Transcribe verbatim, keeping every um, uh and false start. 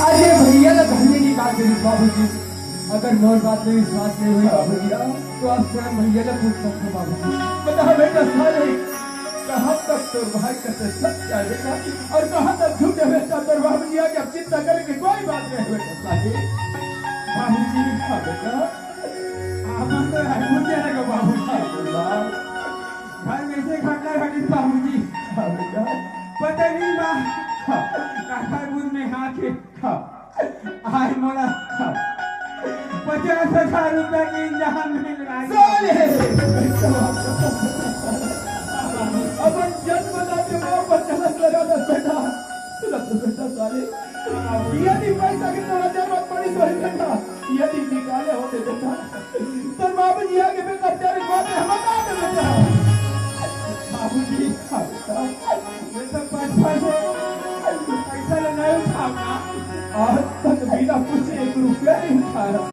आज ये भैया ला घर ले निकाल दे बाबूजी। अगर मोर बात में विश्वास नहीं होई बाबूजी, तो आप स्वयं भैया ला पूछ सकते हो बाबूजी। बता बेटा साले, कहाँ तक तोर भाई का सच चलेगा और कहाँ तक झूठे बेटा तोर बाबूजी आगे अब चिंता करे के कोई बात नहीं बेटा साले। बाबूजी, हाँ बेटा, आप तो है, मुझे लगा बाबूजी। हाँ बेटा। घर में से घटना घटित बाबूजी। हाँ बेटा। पता नहीं माँ, हाँ। काका बुध में हाथ के हाँ। आज मोला पचास हजार रुपया के इंतजाम मिल रहा है। साले! अपन जन्मदाते माँ पचास हजार बेटा। सुना तो बेटा साले, यदि पैसा के तोरा जरूरत पड़ी तो बेटा, यदि निकाले होते बेटा, तो बाबूजी आगे बेटा तेरे बात हम बता दे बेटा। बाबूजी, बेटा, मैं तो बचपन से पैसा ले नहीं उठाऊंगा। आज तक बिना पूछे एक रुपया नहीं उठाया।